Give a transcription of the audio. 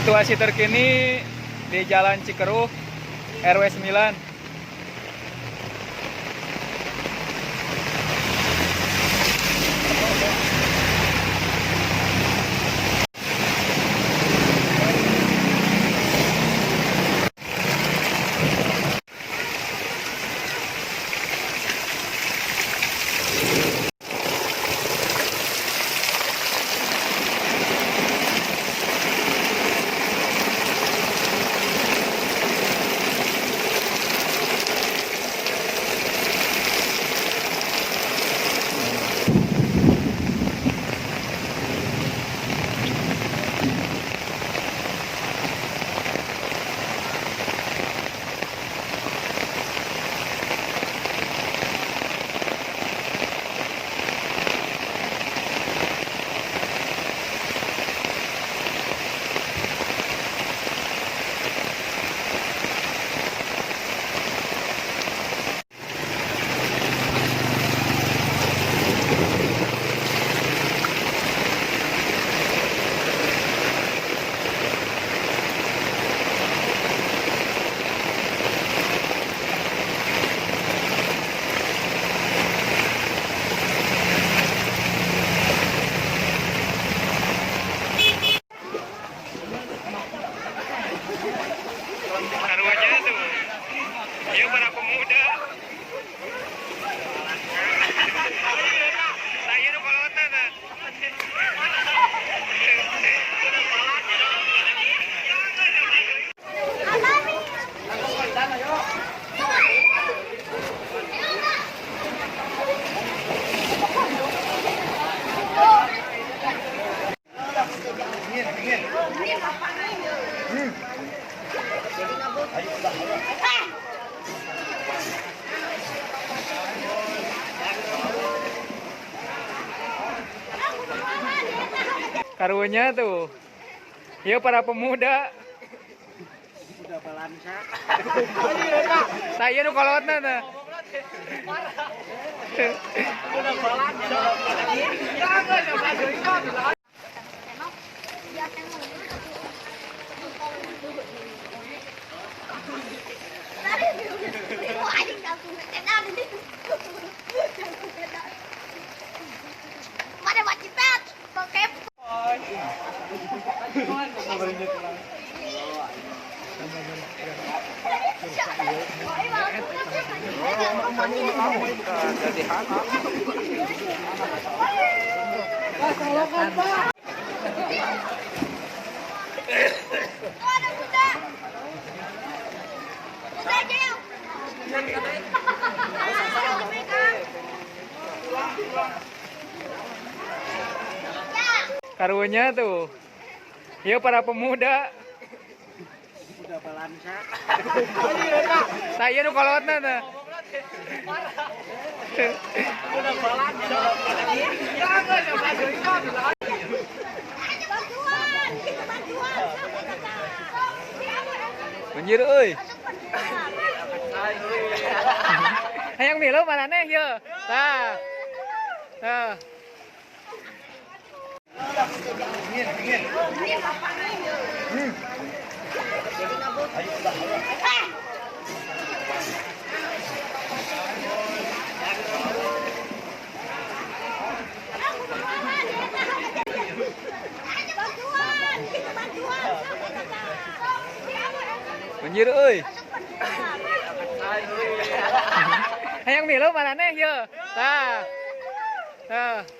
Situasi terkini di Jalan Cikeruh RW 9. Karuanya tuh. Iya para pemuda. Saya nu kolotan. Karunya tuh. Iya para pemuda. Udah balansa. Saya nu kolotna tah. Karunya tuh. Iya para pemuda. Udah balansa. Saya nu kolotna tah. Banjir euy. Hayang milu maraneh yeuh. Tah. Tah. Banjir euy. Hayang milu maraneh yeuh. Tah. Tah.